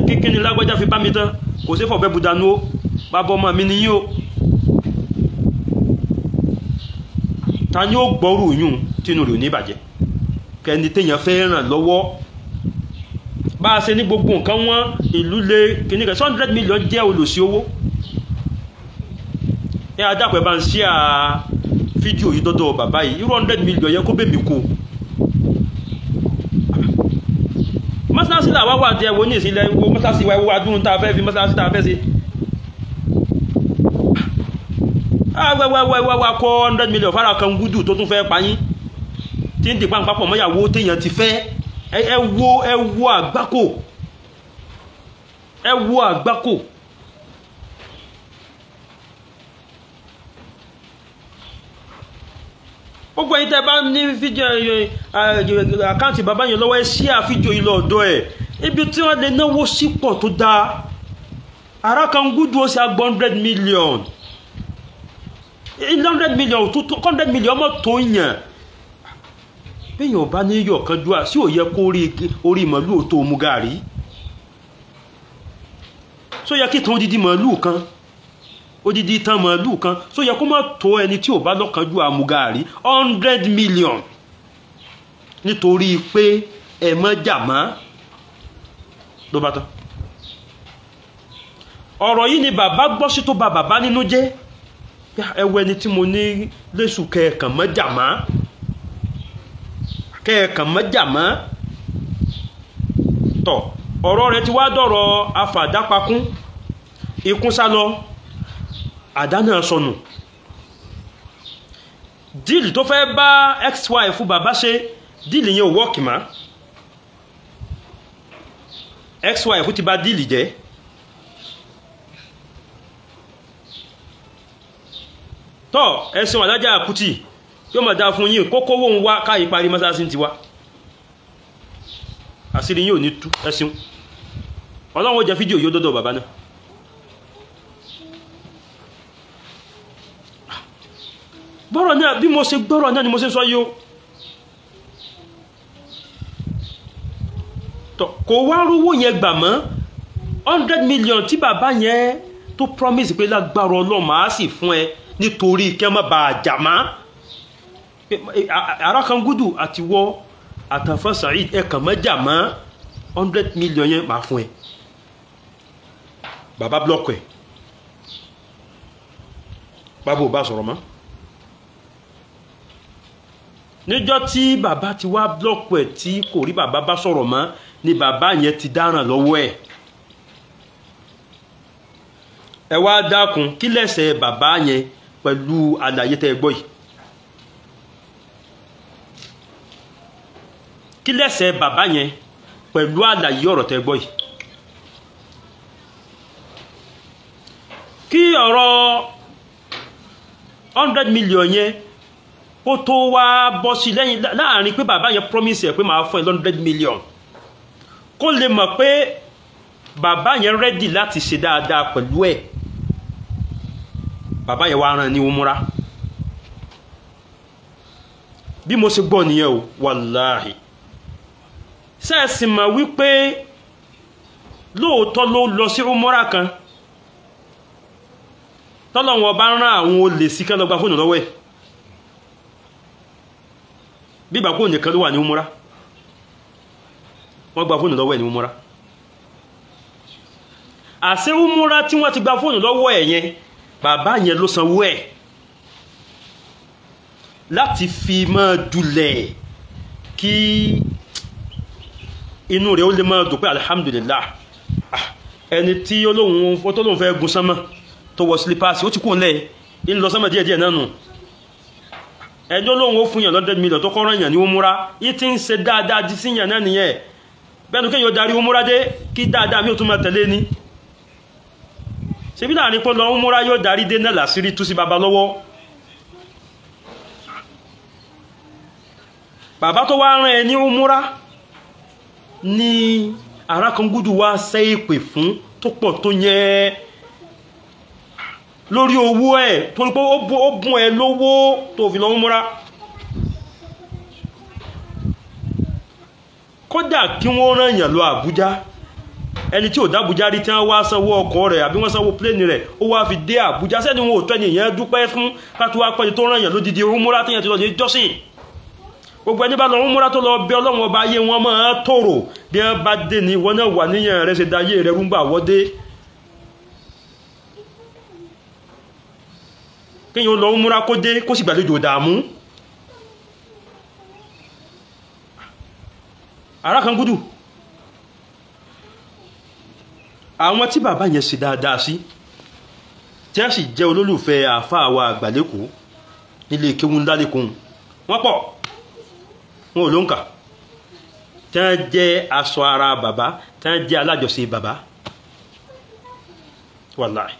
kíkíni lágbájá fi bá mi tán, kò sí fọ̀bẹ́ budanu o, bàbá ọmọ mi nìyí o. Ta ni ó gbọ́rù yún tínú rẹ̀ ò ní bàjẹ́? Kẹ́ni téèyàn fẹ́ ràn lọ́wọ́. Bá a ṣe ní gbogbo nǹkan wọn ìlú lé kìíní kan, 100 million jẹ́ olùsí owó. Ẹ adápẹ́ bá ń ṣí à fídíò yìí dọ́dọ̀ bàbá yìí, irú 100 million yẹ kó bèmí kó. Mọ́sálásí làwa wà jẹ́ wo ní ìsìnlẹ̀ wo mọ́sálásí wa, wo adúrún tá a fẹ́ fi mọ́sálásí tá a fẹ́ ṣe. Wá kọ́ 100 million f'Àràkangúdù tó tún fẹ́ pa yín, tí ń dìpá papọ̀ mọ́yàwó téèyàn ti fẹ́. Ẹ wo, ẹ wo àgbákò, ẹ wo àgbákò. Gbogbo ẹ̀yin tẹ́ bá ní fídíò àkáǹtì bàbá yẹn lọ́wọ́, ẹ ṣí àfídíò yìí lọ́dọ̀ ẹ̀, ibi tí wọ́n lè náwó sí pọ̀ tó dáa. Àràkangúdù ó ṣe àgbọ̀ 100 million, 100 million tó 100 million mọ́ tó yàn. Bẹ́yàn ò bá ní yọ̀ kan dúà sí, ò yẹ kó orí màlúù tó mu gàrí. Só yẹ kí tán odidi màlúù kan, odidi tán màlúù kan, só yẹ kó má tó ẹni tí ò bá lọ́kàn dúà mu gàrí 100 million nítorí pé ẹ mọ́ jà mọ́ ló bá tán. Ọ̀rọ̀ yìí ni bàbá gbọ́ sí tó bà bàbá nínú jẹ́. Ẹwọ ẹni tí mo ní lẹ́sù kẹ̀ẹ̀kan mọ́jà mọ́, kẹ̀ẹ̀kan mọ́jà mọ́. Tọ̀, ọ̀rọ̀ rẹ̀ ti wá dọ̀rọ̀ afàdápakún, ikún sá lọ, àdá náà sọnù. Díìlì tó fẹ́ bá ex-wife fún bàbá ṣe, díìlì yẹn ò wọ́ọ̀kì mọ́. Ex-wife ti bà díìlì jẹ́. Tọ́ ẹ̀sìn Alájà Kútì yóò máa dá fún yín, kókó wóun wá káyí parí mọ́sáàsì ti wá, àṣírí yín ò ní tú. Ẹ̀sìn Ọlọ́run ó jẹ́ fídíò yóò dọ́dọ̀ bàbá náà. Bọ́rọ̀ náà bí mo ṣe gbọ́rọ̀ náà ni mo ṣe sọ yìí o. Tọ́ kò wá rówó yẹn gbà mọ́. 100 million tí bàbá yẹn tó promise pé lágbára Ọlọ́run máa sì fún ẹ nítorí kẹ́ má bàa jà má. Arákangúdù àti wọ́ àtàfà Saheed ẹ kàn má jà mọ́, 100 million yẹn máa fún ẹ. Bàbá blọọkù ẹ, bàbá ò bá sọ̀rọ̀ mọ́. Níjọ́ tí bàbá ti wá blọọkù ẹ tí kò rí bàbá bá sọ̀rọ̀ mọ́ ni bàbá yẹn ti dáràn lọ́wọ́ ẹ̀. Ẹ wá dákun, kí lẹ́sẹ̀ bàbá yẹn pẹ̀lú àlàyé tẹ́ ẹ gbọ́ yìí? Kí lẹ́sẹ̀ bàbá yẹn pẹ̀lú àlàyé ọ̀rọ̀ tẹ́ ẹ gbọ́ yìí? Kí ọ̀rọ̀ 100 million yẹn kó tó wá bọ́ sí lẹ́yìn láàrin pé bàbá yẹn promise ẹ̀ pé màá fún ẹ 100 million, kó lè mọ̀ pé bàbá yẹn rẹ́dì láti ṣe dáadáa pẹ̀lú ẹ̀. Bàbá yẹn wá rán ní umura. Bí mo ṣe gbọ́ nìyẹn o, wàláhì. Sẹ́ẹ̀sì mọ̀ wípé lóòótọ́ ló lọ sí umura kan, tọ́lọ́wọ́n bá rán àwọn olè sí kán lọ gba fóònù lọ́wọ́ ẹ̀. Bí ìgbà kóònù nìkan ló wà ní umura, wọ́n gba fóònù lọ́wọ́ ẹ̀ ní umura. Àṣé umura tí wọ́n ti gba fóònù lọ́wọ́ ẹ̀ yẹn, bàbá yẹn ló sanwó ẹ̀ láti fi máa dulẹ̀ kí inú rẹ̀ ó lè máa dùn pé alhamdulillah, ẹni tí ó lóun fẹ́ gun sánmọ̀ tó wọ sílípáàsì ó ti kún lẹ̀ ń lọ sánmọ̀ díẹ̀díẹ̀ náà nù. Ẹni ó lóun ó fún yàn 100 million tó kọ́rọ̀ yàn ní umura, yìí ti ń ṣe dáadáa di sí yàn náà nìyẹn. Bẹ́ẹ̀ ni kéèyàn darí umura dé kí dáadáa mi ò tún máa tẹ̀lé ni. Ṣebí láàrin pé lọ umura yóò darí dé náà làṣírí tú sí baba lọ́wọ́. Bàbá tó wá rán ẹ ní umura ní Arákangúdù wá ṣẹ́ ìpè fún tó pọ̀ tó yẹn lórí owó ẹ̀, torí pé ó bùn ẹ lówó tó fi lọ umura. Kódà kí wọ́n rán èèyàn lọ Àbújá, ẹni tí ò dábújá rí tí wọ́n wá sanwó ọkọ̀ rẹ̀ àbí wọ́n sanwó pléènì rẹ̀ ó wá fi dé Àbújá, sẹ́ni wọn ò tọ́ ẹni èèyàn dúpẹ́ fún ká tó wá pẹ́ni tó rán èèyàn lódidi umura téèyàn ti lọ lè jọ́sìn. Gbogbo ẹni bá lọ umura tó lọ bẹ Ọlọ́run ọba ayé wọn máa tòrò bí wọ́n bá dé ní wọn náà wà níyàn rẹ̀ ṣe dayé rẹ̀ rúgbà wọ́dé. Kéèyàn lọ umura kó dé kó sì gbàlejò dààmú. Arákangúdù, àwọn tí bàbá yẹn ṣe dáadáa sí tí a sì jẹ́ olólùfẹ́ àáfàá wa àgbàlẹ́kọ̀ọ́ nílé kéwú ńlá lẹ́kọ̀ọ́, wọ́n pọ̀, wọn ò ló ń kà, tí wọ́n jẹ́ aṣọ ara bàbá, tí wọ́n jẹ́ alájọṣe bàbá. Wàláhì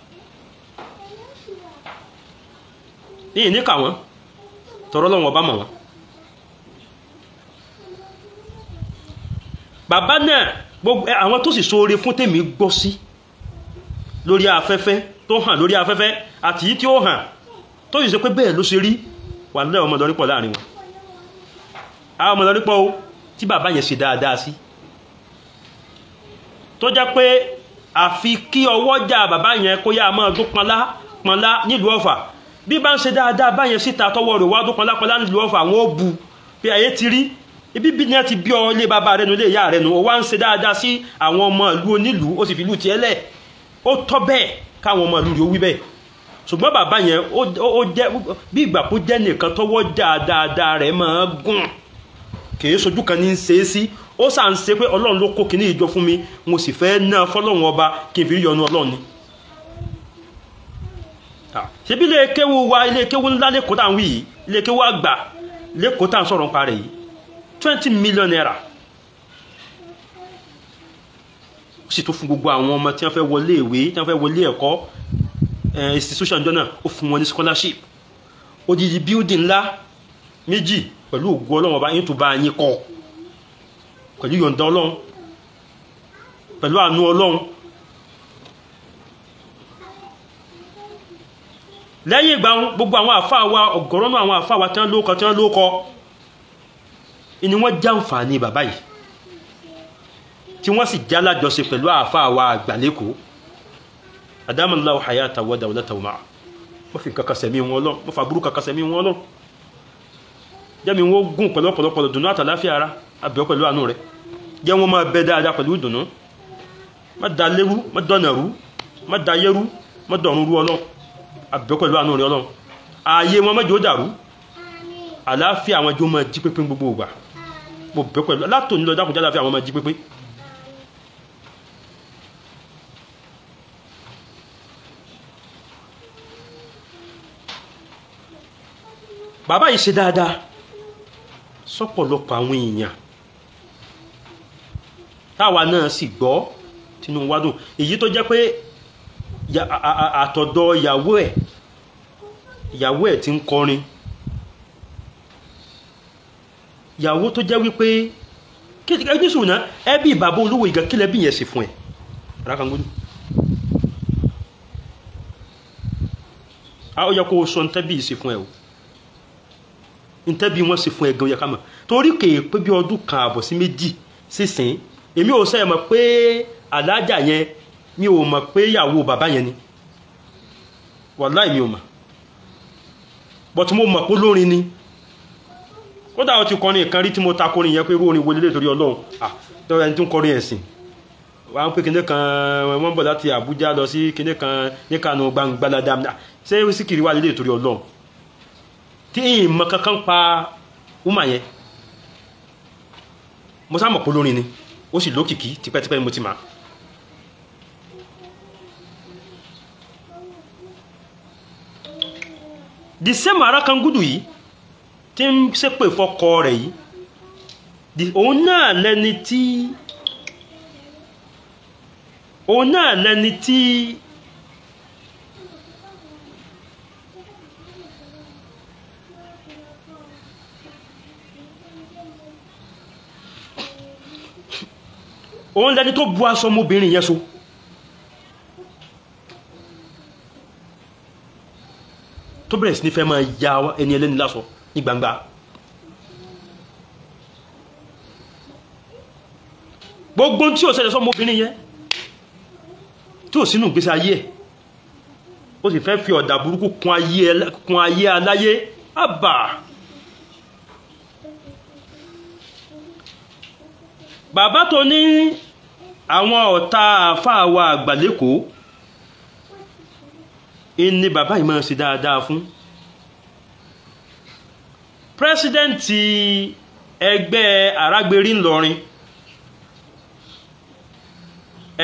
ní ìníkà wọn tọrọ lọ́wọ́ ọba mọ̀ wọn. Bàbá náà gbogbo àwọn tó sì ṣoore fún tèmi gbọ́ sí lórí afẹ́fẹ́ tó hàn lórí afẹ́fẹ́ àti yìí tí ó hàn tó sì ṣe pé bẹ́ẹ̀ ló ṣe rí, wàláhì ọmọ Ìlọrin pọ̀ láàrin wọn. Àwọn ọmọ Ìlọrin pọ̀ o tí bàbá yẹn ṣe dáadáa sí, tó jẹ́ pé àfi kí ọwọ́jà bàbá yẹn kó yá máa dún pọnlá pọnlá nílùú Ọ̀fà. Bí bá ń ṣe dáadáa báyẹn síta tọwọ́ rẹ̀ wá dún pọnlá pọnlá nílùú Ọ̀fà, àwọn ó bu bí ayé ti rí ibi bí ní ti bí ọ ilé bàbá rẹ nu ilé ìyá rẹ nu, ó wá ń ṣe dáadáa sí àwọn ọmọ ìlú onílùú, ó sì fi ìlú tiẹ̀ lẹ̀. Ó tọ́ bẹ́ẹ̀ káwọn ọmọ ìlú rẹ̀ ó wí bẹ́ẹ̀. Ṣùgbọ́n bàbá yẹn ó jẹ́ bí ìgbà kó jẹ́ nìkan tọwọ́ jà dáadáa rẹ̀ máa gùn, kìí sojú kan ní í ṣe é sí. Ó sà ń ṣe pé Ọlọ́run ló kó kinní ìjọ fún mi, mo sì fẹ́ ná fọlọ́run ọba kí n fi yọ́nú Ọlọ́run ni. Ṣebí ilé kéwu wa, ilé kéwu ńlá lẹ́kọ̀ọ́ tá à ń wí yìí, ilé kéwu àgbà lẹ́kọ̀ọ́ tá à ń sọ̀rọ̀ nípa rẹ̀ yìí, 20 million naira. Ó sì tún fún gbogbo àwọn ọmọ tí wọ́n fẹ́ wọlé ìwé, tí wọ́n fẹ́ wọlé ẹ̀kọ́ institution jọ náà, ó fún wọn ní scholarship. Odidi building ńlá méjì pẹ̀lú ògo Ọlọ́run ọba yín tó bá yín kọ́, pẹ̀lú yọ̀ǹda Ọlọ́run, pẹ̀lú àánú Ọlọ́run. Lẹ́yìn ìgbà gbogbo àwọn àfáà wa, ọ̀gọ̀rọ̀ náà àwọn àfáà wa tí wọ́n lóko, tí wọ́n lóko ni wọ́n jàǹfààní bàbá yìí, tí wọ́n sì já lájọṣe pẹ̀lú àfáà wa àgbà lẹ́kọ̀ọ́. Adamallahu hayata wa dawlatahu ma'a. Wọ́n fi kankan sẹ̀mí wọn lọ, wọ́n fa burú kankan sẹ̀mí wọn lọ. Jẹ́mi wọ́n gùn pẹ̀lú ọ̀pọ̀lọpọ̀ dùnú àtàláfíà ara, àbẹ̀ pẹ̀lú àánú rẹ̀. Jẹ́ wọ́n máa bẹ dáadáa pẹ̀lú ìdùnnú. Má da lérú, má dọ̀nà rú, má da yẹ́rú, má dọ̀run rú Ọlọ́run. Àbẹ̀ pẹ̀lú àánú rẹ̀ Ọlọ́run. Ààyè wọn mẹ́jọ dàrú. Àláfíà àwọn jọ máa jí pépé gbogbo ìgbà. Mo bẹ̀ pẹ̀lú látòní lọ dákun jẹ́ àláfíà àwọn máa jí pépé. Bàbá yìí ṣe dáadáa sọ́pọ̀lọpọ̀ àwọn èèyàn táwa náà sì gbọ́ tínú wa dùn. Èyí tó jẹ́ pé àtọ̀dọ̀ ìyàwó ẹ̀, ìyàwó ẹ̀ tí ń kọrin, ìyàwó tó jẹ́ wípé ẹni sùn náà ẹbí bàbá olówó ìgàn kílẹ̀ bí yẹn sì fún ẹ̀ Arákangúdù. Ó yẹ kó o sọ ntẹ́bí yìí sì fún ẹ o, ntẹ́bí wọ́n sì fún ẹ gan yẹ ká mọ̀, torí kèé pé bí ọdún kan àbọ̀ sí méjì sísìn èmi ò sẹ́yìn mọ̀ pé alájà yẹn, mi ò mọ̀ pé ìyàwó bàbá yẹn ni, wàláì mi ò mọ̀, but mo mọ̀ pé olórin ni. Kódà ó ti kọrin kan rí tí mo ta kọrin yẹn pé irú orin wo lélẹ̀ torí Ọlọ́run, tọ́ra ẹni tó ń kọrin ẹ̀sìn wà ń pè kíní kan, wọ́n bọ̀ láti Àbújá lọ sí kíní kan ní Kánò gbangbalada, ṣé Síkírì wà lélẹ̀ torí Ọlọ́run tí ìmọ̀ kankan pa wúmà yẹn. Mo sá mọ̀ pé olórin ni, ó sì lókìkí tipẹ́tipẹ́ ni mo ti mà. The same Arákangúdù yìí tí ń ṣépè fọ́kọ rẹ̀ yìí, òun náà lẹni tí, òun náà lẹni tí òun lẹni tó bu aṣọ ọmọbìnrin yẹn so. Tó bẹ̀rẹ̀ sí ní fẹ́ máa ya ẹni ẹlẹ́ni lásọ ní gbangba. Gbogbo tí ó ṣẹlẹ̀ sọ́mọbìnrin yẹn tí ò sínú ìgbésí ayé ẹ̀, ó sì fẹ́ fi ọ̀dà burúkú kún ayé aláyé. Àbà bàbá tó ní àwọn ọ̀tá àfáà wa àgbà lẹ́kọ̀ọ́ ní bàbá yìí máa ṣe dáadáa fún. Pírẹsidẹ́ǹtì ẹgbẹ́ Àrágbérí Ńlọrin,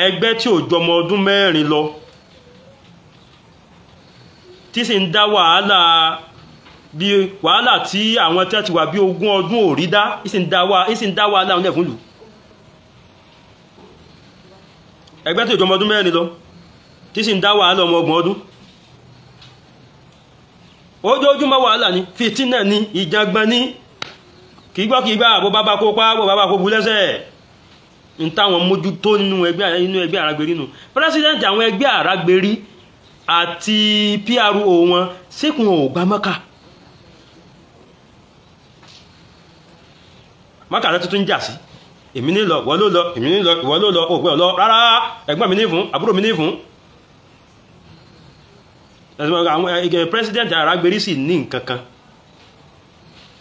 ẹgbẹ́ tí ò ju ọmọ ọdún 4 lọ, tí sì ń dá wàhálà bí wàhálà tí àwọn tí wọ́n ti wà bí 20 ọdún ò rí dá, ìsì ń dá wàhálà ọ̀nà fún lù. Ẹgbẹ́ tí ò ju ọmọ ọdún 4 lọ, tí sì ń dá wàhálà ọmọ 30 ọdún. Ojoojúmọ́ wàhálà ni, fìtínà ni, ìjàngbọ̀n ni, kì í gbọ́ kì í gbà, bó bá kó pa, bó bá kó bu lẹ́sẹ̀. N táwọn mójútó nínú ẹgbẹ́ Àrágbérí nù. Pírẹsidẹ́ǹtì àwọn ẹgbẹ́ Àrágbérí àti PRO wọn síkùn ò gba Mọ́kà. Mọ́kà náà tuntun ń jà sí. Èmi ní lọ, ìwọ ló lọ, èmi ní lọ, ìwọ ló lọ, òpin ọ̀lọ́, rárá, ẹ̀gbọ́n mi ní fún, àbúrò mi ní fún. Àwọn pírẹsidẹ́ǹtì Àrágbérí sì ní nǹkan kan.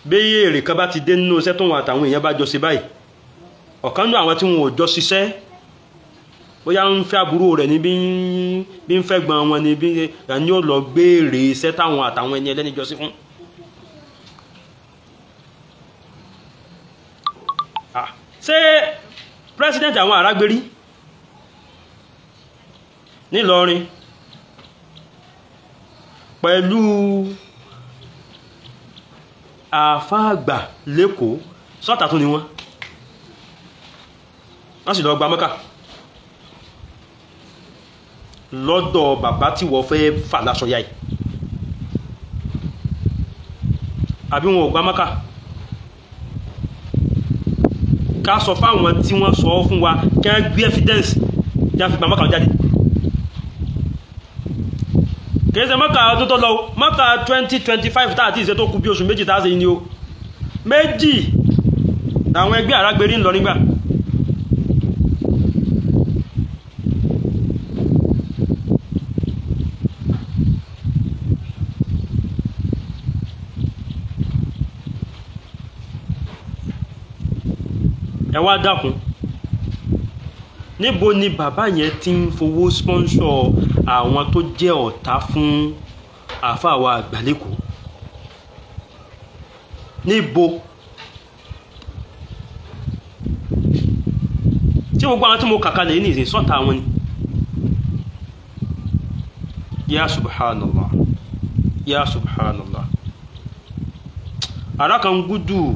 Bí èrè kan bá ti dé nínú iṣẹ́ tó wọn àtàwọn èèyàn bá jọ ṣe báyìí, ọ̀kan nínú àwọn tí wọn ò jọ ṣiṣẹ́ Bóyá ń fẹ́ àbúrò rẹ̀ ní bí ń fẹ́ gbọ́n wọn ni bí ní ó lọ gbéèrè iṣẹ́ táwọn àtàwọn ẹni ẹlẹ́ni jọ sí fún. Ṣé president àwọn Àrágbérí nílọrin pẹ̀lú àfáàgbà lẹ́kọ̀ọ́ sọ́tà tún ni wọ́n sì lọ gba Mọ́kà lọ́dọ̀ bàbá tí wọ́n fẹ́ fà láṣọ yáì, àbí wọn ò gba Mọ́kà? Ká sọ fáwọn tí wọ́n sọ fún wa kí wọ́n gbé evidence tí wọ́n fi gba Mọ́kà jáde. Kìí ṣe Mọ́kà ọdún tó lọ, Mọ́kà 2025 tá àti ìṣe tó kù bí oṣù méjì tá a ṣe ni o. Méjì làwọn ẹgbẹ́ Àrágbérí ń lọ nígbà. Ẹ wá dákun, níbo ni bàbá yẹn ti ń fowó sponsor àwọn tó jẹ́ ọ̀tá fún àáfàá wa àgbàlẹ́kọ̀ọ́? Níbo tí gbogbo àwọn tí mo kàkà lè ní ìsìn sọ́ta wọn ni? Ya subhanallah, ya subhanallah. Ara kan gúdù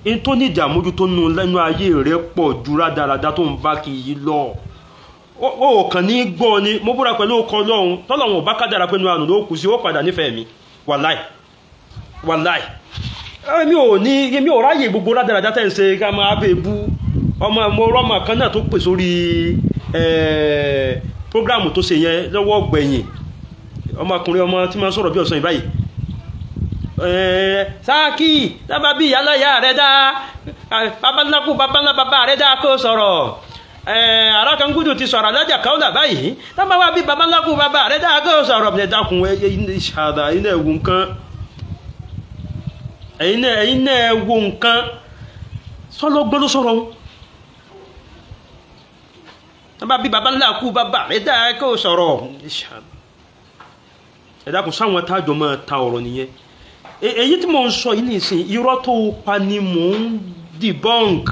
in tó ní ìdààmójú tó nù lẹ́nu ayé rẹ̀ pọ̀ ju rádaràda tó ń bá kì í lọ. Ó kàn ní gbọ́ ni mo búra pẹ̀lú ọkọ̀ ọlọ́run, tọ́lọ́run ò bá kádàrá pẹ̀lú àrùn ló kù sí, ó padà nífẹ̀ẹ́ mi. Wàláì, wàláì, èmi ò ní, èmi ò ráyè gbogbo rádaràda tẹ́ ń ṣe ká máa bẹ̀ bú ọmọ. Mo rọ́mọ kan náà tó pè sórí prógráàmù tó ṣe yẹn lọ́wọ́ gbẹ̀yìn, ọmọkùnrin ọmọ tí máa ń sọ̀rọ̀ bí ọ̀sán ìbáyìí. Sáàkì dábàá bí ìyáláyà rẹ dá, babaláku babalá bàbá rẹ dá kó sọ̀rọ̀. Arákangúdù ti sọ̀rọ̀ alájà káwọ́dà báyìí, dábàá wá bí babaláku bàbá rẹ dá kó sọ̀rọ̀. Ẹ dákun, ṣàdá ẹ̀yin náà wo nǹkan, ẹ̀yin náà wo nǹkan, sọlọ́gbọ́n ló sọ̀rọ̀ wọn. Dábàá bí babaláku bàbá rẹ dá kó sọ̀rọ̀. Ẹ dákun, sáwọn tájọ máa ta ọ̀rọ̀ nìyẹn. Èyí tí mò ń sọ yìí nìsín, irọ́ tó pa ni mò ń debunk.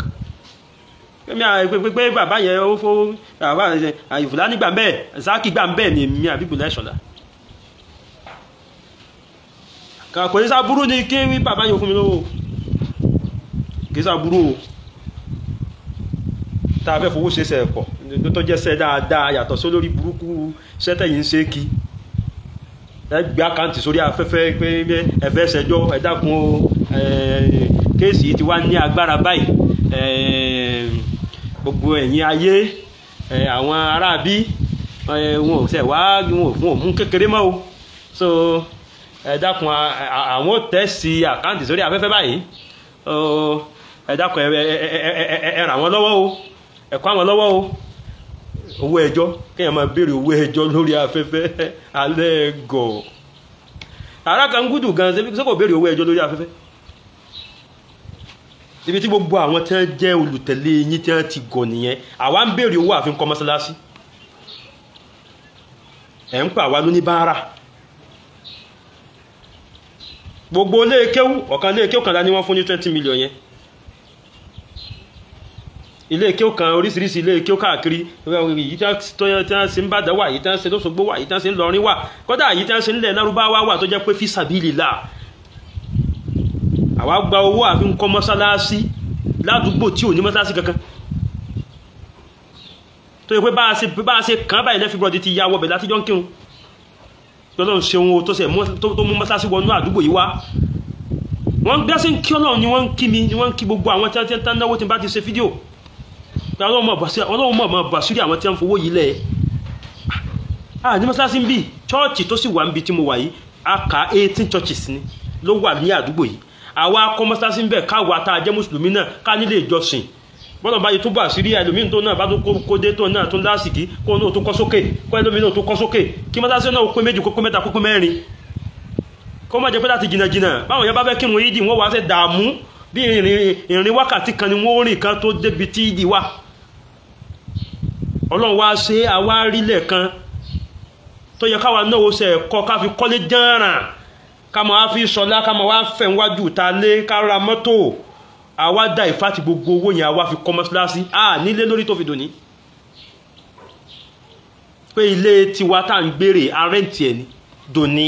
Pé bàbá yẹn ó fó bàbá Ìfúlàní gbà bẹ́ẹ̀, Sáàkì gbà bẹ́ẹ̀ ni èmi Àbíbùlá Ìṣọ̀lá. Kò ní sábúrú ni kí bàbá yẹn fún mi lówó, kì í sábúrú o. Tá a fẹ́ fowó ṣe ṣe ẹ̀pọ̀ tó jẹ́ ṣe dáadáa yàtọ̀ sí olórí burúkú ṣẹ́tẹ̀yìn ṣe kí. Ẹ gbé àkáǹtì sórí afẹ́fẹ́ pé ẹ fẹ́ ṣẹjọ́, ẹ dákun o, kéèsì ti wá ní agbára báyìí, gbogbo ẹ̀yin ayé, àwọn aráabí wọn ò ṣe wá, wọn ò fún òmú kékeré mọ́ o. So ẹ dákun, àwọn ò tẹ̀sí àkáǹtì sórí afẹ́fẹ́ báyìí, ẹ dákun, ẹ ràn wọ́n lọ́wọ́ o, ẹ kọ́ àwọn lọ́wọ́ o. Owó ẹjọ́, kéèyàn máa béèrè owó ẹjọ́ lórí afẹ́fẹ́ alẹ́ gọ̀. Arákangúdù gan ṣé kò béèrè owó ẹjọ́ lórí afẹ́fẹ́? Ibi tí gbogbo àwọn tí wọ́n jẹ́ olùtẹ̀lé yín tí wọ́n ti gọ̀ nìyẹn. Àwa ń béèrè owó àfi ń kọ́ mọ́sálásí, ẹ̀ ń pa àwa lóní báárà. Gbogbo ilé kéwú, ọ̀kan ilé kéwú kan lá ní wọ́n fún ní 20 million yẹn. Ilé kéwú kan, oríṣiríṣi ilé kéwú káàkiri, èyí tí wọ́n ṣe ń Bàdàn wà, èyí tí wọ́n ṣe lÓṣogbo wà, èyí tí wọ́n ṣe ń Lọrin wà, kódà èyí tí wọ́n ṣe ń lẹ̀ Lárúbáwá wà tó jẹ́ pé fi sabilillah. Àwa gba owó àfi ń kọ́ mọ́sálásí ládùúgbò tí ò ní mọ́sálásí kankan, tó yẹ pé bá a ṣe kàn báyìí lẹ́fìbọ̀dì ti ya wọbẹ̀ láti jọ ń kírun. Ọlọ́run ṣeun o tó mú mọ́sálásí wọnú àdúgbò yìí wá. Wọ́n gbé sí ń kí Ọlọ́run ni wọ́n ń kí mi, ni wọ́n ń kí gbogbo àwọn tí wọ́n ń náwó tí n bá ti ṣe fídíò. Ọlọ́run mọ̀ bàṣírí àwọn tí wọ́n ń fowó yìí lẹ̀. Ní mọ́sálásí ń bì, chọ́ọ̀chì tó sì wà ń bi tí mo wà yìí, a kà 18 churches ni ló wà ní àdúgbò yìí. Àwa kọ́ mọ́sálásí ń bẹ̀ káwa tá a jẹ́ mùsùlùmí náà ká nílé ìjọsìn. Bọ́lá báyìí tó bàṣírí ẹlòmíín tó náà bá tó kó dé tó náà tó lásìkí kó náà tó kọ́ sókè, kó ẹlòmíín náà tó kọ́ sókè, kí mọ́sálásí náà ó pé méjì, kó pé mẹ́ta, kó pé mẹ́rin. Kó má jẹ́ pé láti jìnnàjìnnà báwọn yẹn bá fẹ́ kírun ìdí wọ́n wá ṣe dààmú bí ìrìn wákàtí kan ni wọ́n rìn kan tó débi tí ìdí wà. Ọlọ́run wá ṣe àwa rílẹ̀ kan tó yẹ káwa náà ó ṣe ẹ̀kọ́ ká fi kọ́lé dánràn, ká máa fi sọlá, ká máa wá fẹ̀ níwájú ta lé, ká ra mọ́tò. Àwa dá ìfàtí gbogbo owó yẹn, àwa fi kọ́ mọ́ṣáláṣí. À nílé lórí tó fi dòní pé ilé tiwa tá à ń gbére, arẹ́ǹtì ẹ̀ ni dòní.